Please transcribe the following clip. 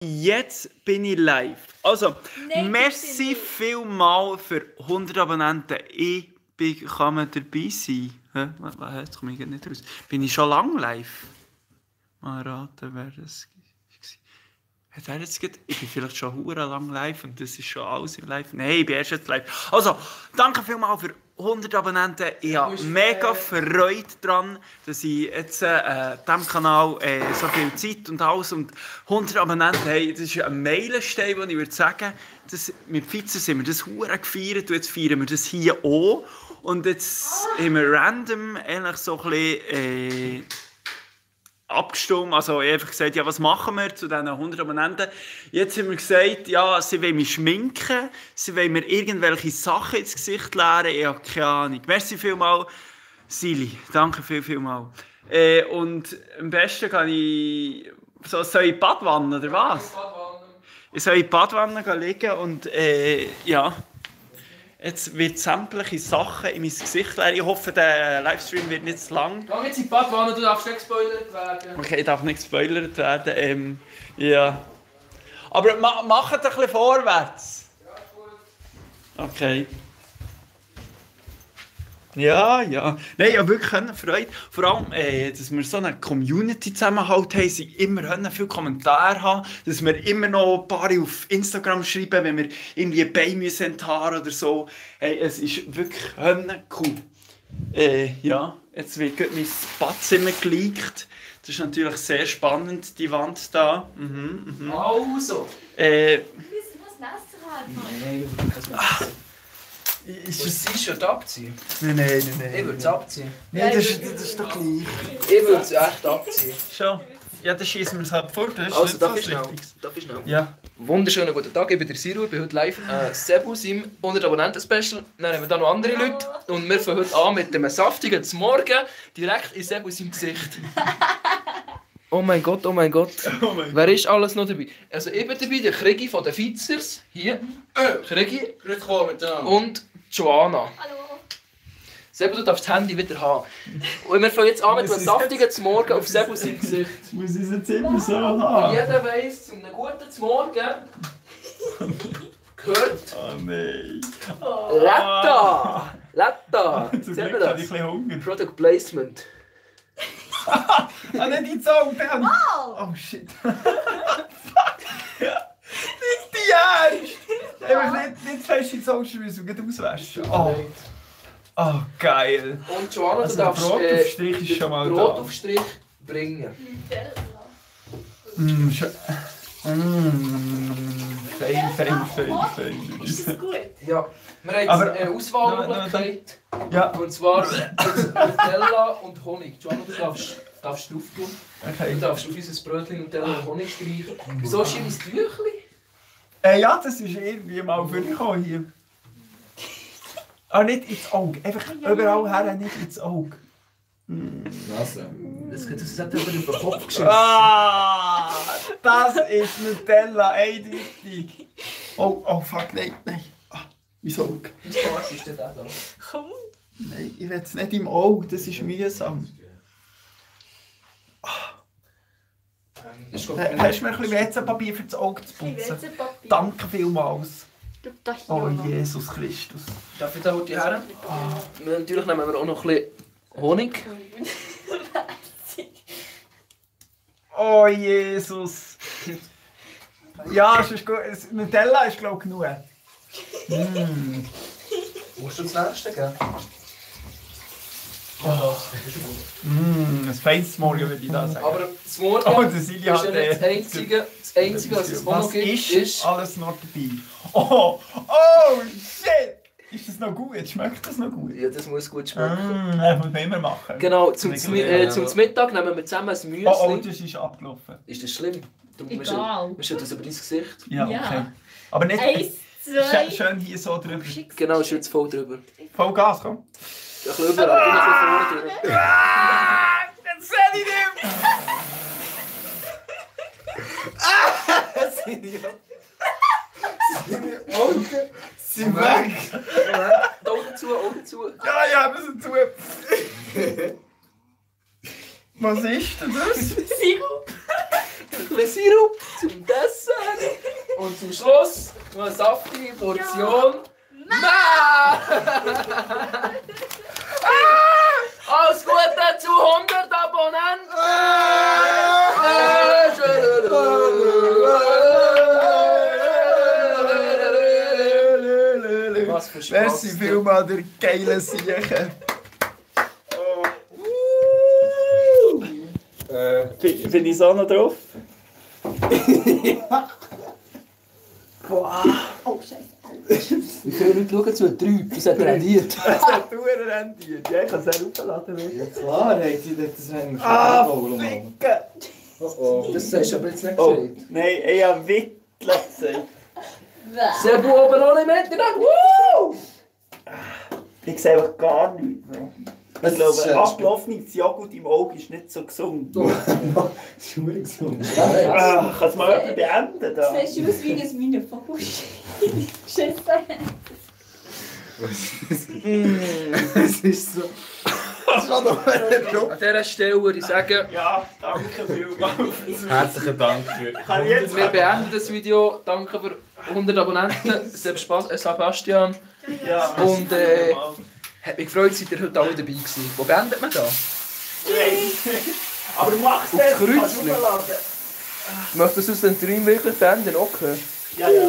Jetzt bin ich live. Also, merci vielmal für 100 Abonnenten. Ich kann man dabei sein. Jetzt komme ich nicht raus. Bin ich schon lange live? Mal raten, wer das war. Ich bin vielleicht schon hure lang live und das ist schon alles im Live. Nein, ich bin erst jetzt live. Also, danke vielmals für 100 Abonnenten. Ich habe mega Freude daran, dass ich jetzt diesem Kanal so viel Zeit und alles und 100 Abonnenten haben. Das ist ein Meilenstein, wo ich würde sagen, dass mit Pfizer sind wir das hure gefeiert und jetzt feiern wir das hier auch. Und jetzt haben wir random eigentlich so ein bisschen abgestimmt, also ich habe einfach gesagt, ja, was machen wir zu diesen 100 Abonnenten? Jetzt haben wir gesagt, ja, sie wollen mich schminken, sie wollen mir irgendwelche Sachen ins Gesicht leeren, ich habe keine Ahnung. Merci vielmals, Sili, danke vielmals. Und am besten kann ich, soll ich in die Badwanne, oder was? Ich soll in die Badwanne liegen und ja. Jetzt wird sämtliche Sachen in mein Gesicht leeren. Ich hoffe, der Livestream wird nicht zu lang. Geh jetzt in die Badwanne, du darfst nicht gespoilert werden. Okay, ich darf nicht gespoilert werden. Ja. Aber macht ein bisschen vorwärts. Ja, gut. Okay. Ja. Nein, ich habe wirklich Freude. Vor allem, dass wir so einen Community-Zusammenhalt haben, sie immer viele Kommentare haben, dass wir immer noch ein paar auf Instagram schreiben, wenn wir irgendwie Beine müssen oder so. Hey, es ist wirklich cool. Ja, jetzt wird mein Badzimmer geleakt. Das ist natürlich sehr spannend, die Wand da. Also. Wir müssen das Messer haben. Nein, kein Messer. Ist das T-Shirt abziehen? Nein. Ich würde es abziehen. Nein, das ist doch gleich. Ich würde es echt abziehen. Schon. Ja, dann schießen wir es halt fort. Also, darf ich schnell? Ja. Wunderschönen guten Tag, ich bin der Siru, ich bin heute live Sebus im 100 Abonnenten-Special. Dann haben wir da noch andere Leute und wir fangen heute an mit einem saftigen zum Morgen direkt in Sebus im Gesicht. Oh mein Gott. Wer ist alles noch dabei? Also ich bin dabei, der Krigi von den Pfizers. Hier. Krigi. Und Joanna. Hallo. Sebu, du darfst das Handy wieder haben. Und wir fangen jetzt an mit einem saftigen zum Morgen auf Sebus im Gesicht. Muss ich es jetzt immer so haben? Jeder weiss, zu einem guten zum Morgen gehört Oh nein. Latta. Zum Sehen wir Glück habe ich ein das? bisschen Hunger. Product Placement. Nicht in die Augen. Wow. Oh shit. Fuck. Nicht die Ernst. Einfach nicht fest in die Augen schmeißen und auswaschen. Oh, geil. Und Joanna, Also du darfst Brotaufstrich ist schon mal da. Brotaufstrich bringen. Fein. Ist das gut? Ja. Wir haben Aber- jetzt eine Auswahlmöglichkeit. Ja, Und zwar Nutella und Honig. Joanna, du darfst drauf tun. okay. Du darfst auf unser Brötchen Nutella und Honig streichen. Wieso ist dein Tüchli? Ja, das ist irgendwie mal vorgekommen hier. Nicht ins Auge. Einfach überall her, nicht ins Auge. Was? Das hat jemand über den Kopf geschossen. Ah, das ist Nutella, eindeutig. Oh fuck, nein. Ah, mein Auge. Was ist denn das da? Komm. Nein, ich will es nicht im Auge, das ist mühsam. Das ist Hast du mir ein bisschen WC-Papier für das Auge zu Ich putzen? will Papier. Danke vielmals. Du da hier Oh noch. Jesus Christus. Darf ich da heute her? Natürlich nehmen wir auch noch ein bisschen Honig. Oh Jesus. Ja, es ist gut. Nutella ist glaube ich genug. Musst du das nächste geben? Ein feines Morgen würde ich da sagen. Aber das Morgen Oh, der Silja ist hat ja nicht das Einzige, was es auch noch Was gibt, ist alles noch dabei? Oh shit! Ist das noch gut? Schmeckt das noch gut? Ja, das muss gut schmecken. Das muss man immer machen. Genau, zum Mittag nehmen wir zusammen ein Müsli. Oh, das ist abgelaufen. Ist das schlimm? Egal. Wir schütten das über dein Gesicht. Ja, Ja. okay. Aber nicht 1, 2. schön hier so drüber. Genau, schützt voll drüber. Voll Gas, komm. Ein bisschen überall, ein bisschen vorne drüber. Das sehe ich nicht! Seine Augen sind weg! Augen zu. Ja, wir sind zu. Was ist denn das? Sirup. Ein bisschen Sirup zum Essen. Und zum Schluss noch eine saftige Portion. Ja. Alles Gute zu 100 Abonnenten! Was für Spaß. Merci vielmals, der geile Siechen. Bin ich so noch drauf? Boah. Oh, Scheiße. Wie viele Leute schauen zu? 3. Das hat rendiert. Das hat Touren rendiert. Ja, ich kann es auch runterladen. Ja klar, hat sie das Rennen Ah, Ficke! Das hast du aber jetzt nicht Oh, gesagt. nein, ich habe Wittler gesagt. Sebu oben ohne Meter. Woo! Ich sehe einfach gar nichts mehr. Ich glaube, ist, abgelaufenes Joghurt im Auge ist nicht so gesund. Das ist verdammt gesund. Ah, kann es mal jemand beenden? Da? Das sieht aus wie ein Minenvogel. Scheiße. Es ist so. Das kann doch nicht An dieser Stelle würde ich sagen, Ja, danke vielmals. Herzlichen Dank für. Kann ich jetzt wir beenden das Video. Danke für 100 Abonnenten. Sebastian. Ja, Und hat mich gefreut, seid ihr heute alle dabei gewesen. Wo beendet man das? Aber mach's Auf das, Kreuzchen. kannst du runterladen. Möchtest du den Stream wirklich beenden? Okay. Ja, ja.